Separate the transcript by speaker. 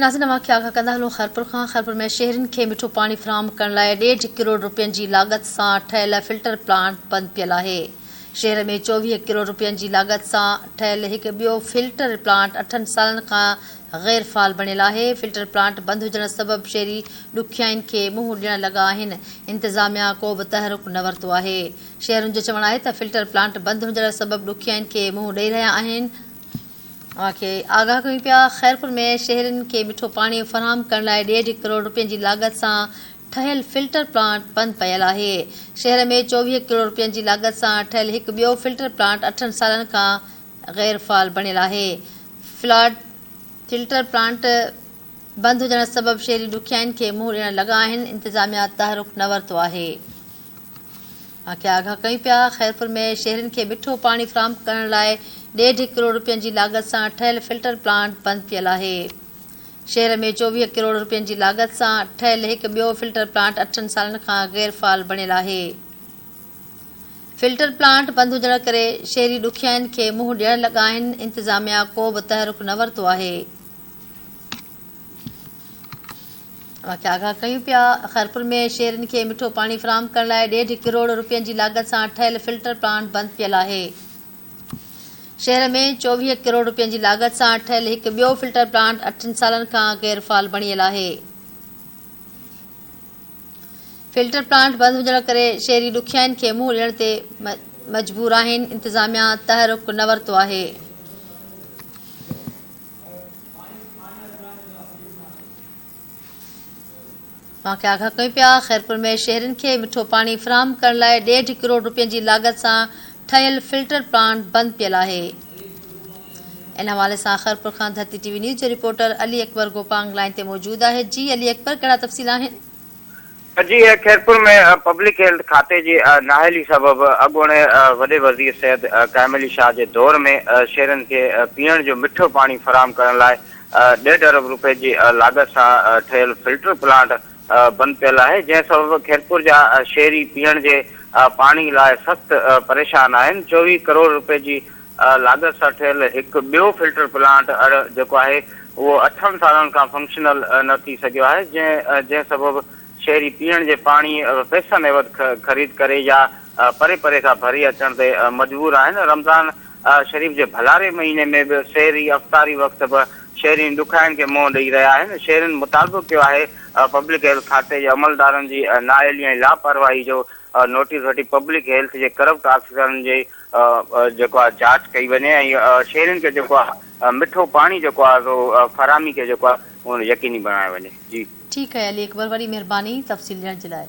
Speaker 1: ناظرين اوهان کي آگاهه ڪندا هلون خيرپور کان خيرپور ۾ شهرين کي مٺو پاڻي فراهم ڪرڻ لاء ڏيڍ ڪروڙ روپين جي لاڳت سان ٺهيل فلٽر پلانٽ بند پيل آهي شهر ۾ 24 ڪروڙ روپين جي لاڳت سان ٺهيل هڪ ٻيو فلٽر پلانٽ اٺن سالن کان غير فعال بڻيل آهي فلٽر پلانٽ بند هجڻ سبب شهري ڏکيائين کي منهن ڏيڻ لڳا آهن انتظاميا ڪو به تحرڪ نه ورتو آهي شهرين جو چوڻ آهي ته فلٽر پلانٽ بند هجڻ سبب ڏکيائين کي منهن ڏئي رهيا آهن اوهان کي آگاهه ڪيون پيا، خيرپور ۾ شهرين کي مٺو پاڻي فراهم ڪرڻ لاء ڏيڍ ڪروڙ روپين جي لاڳت سان ٺهيل فلٽر پلانٽ بند پيل آهي، شهر ۾ 24 ڪروڙ روپين جي لاڳت سان ٺهيل هڪ ٻيو فلٽر پلانٽ اٺن سالن کان غير فعال بڻيل آهي، فلٽر پلانٽ بند هجڻ سبب شهري ڏکيائين کي منهن ڏيڻ لڳا آهن، انتظاميا تحرڪ نه ورتو آهي. اوهان کي آگاهه ڪيون پيا، خيرپور ۾ شهرين کي مٺو پاڻي فراهم ڪرڻ لاء ڏيڍ ڪروڙ روپين جي لاڳت سان ٺهيل فلٽر پلانٽ بند پيل آهي. شهر ۾ 24 ڪروڙ روپين جي لاڳت سان ٺهيل هڪ ٻيو فلٽر پلانٽ اٺن سالن کان غير فعال بڻيل آهي. فلٽر پلانٽ بند هجڻ ڪري شهري ڏکيائين کي منهن ڏيڻ لڳا آهن، انتظاميا ڪو به تحرڪ نه ورتو آهي. اوهان کي آگاهه ڪيون پيا، خيرپور ۾ شهرين کي مٺو پاڻي فراهم ڪرڻ لاء ڏيڍ ڪروڙ روپين جي لاڳت سان ٺهيل فلٽر پلانٽ بند پيل آهي. شهر ۾ 24 ڪروڙ روپين جي لاڳت سان ٺهيل هڪ ٻيو فلٽر پلانٽ اٺن سالن کان غير فعال بڻيل آهي. فلٽر پلانٽ بند هجڻ ڪري شهري ڏکيائين کي منهن ڏيڻ تي مجبور آهن، انتظاميا تحرڪ نه ورتو آهي. اوهان کي آگاهه ڪيون پيا، خيرپور ۾ شهرين کي مٺو پاڻي فراهم ڪرڻ لاء ڏيڍ ڪروڙ روپين جي لاڳت سان ٺهيل فلٽر پلانٽ بند پيل آهي. ان حوالي سان خيرپور کان ڌرتي ٽي وي نيوز جو رپورٽر علي اڪبر گوپانگ لائين تي موجود آهي جي علي اڪبر ڪهڙا تفصيل آهن؟
Speaker 2: جي خيرپور ۾ پبلڪ هيلٿ کاتي جي نااهلي سبب اڳوڻي وڏي وزير سيد قائم علي شاهه جي دور ۾ شهرين کي پيئڻ جو مٺو پاڻي فراهم ڪرڻ لاء ڏيڍ ارب روپين جي لاڳت سان ٺهيل فلٽر پلانٽ بند پيل آهي جنهن سبب خيرپور جا شهري پيئڻ جي پاڻي لاء سخت پريشان آهن 24 ڪروڙ روپين جي لاڳت سان ٺهيل هڪ ٻيو فلٽر پلانٽ اڙ جيڪو آهي اهو اٺن سالن کان فنڪشنل نه ٿي سگهيو آهي جنهن جنهن سبب شهري پيئڻ جي پاڻي پئسن عيوض خريد ڪري يا پري پري کان ڀري اچڻ تي مجبور آهن رمضان شريف جي ڀلاري مهيني ۾ به سحري افطاري وقت به شهرين ڏکاين کي منهن ڏئي رهيا آهن شهرين مطالبو ڪيو آهي پبلڪ هيلٿ کاتي جي عملدارن جي نااهلي ۽ لاپرواهي جو نوٽيس وٺي پبلڪ هيلٿ جي ڪرپٽ آفيسرن جي جيڪو آهي جاچ ڪئي وڃي ۽ شهرين کي جيڪو آهي مٺو پاڻي جيڪو آهي سو فراهمي کي جيڪو آهي يقيني بڻايو وڃي جي.
Speaker 1: ٺيڪ آهي علي اڪبر وڏي مهرباني تفصيل ڏيڻ جي لاء.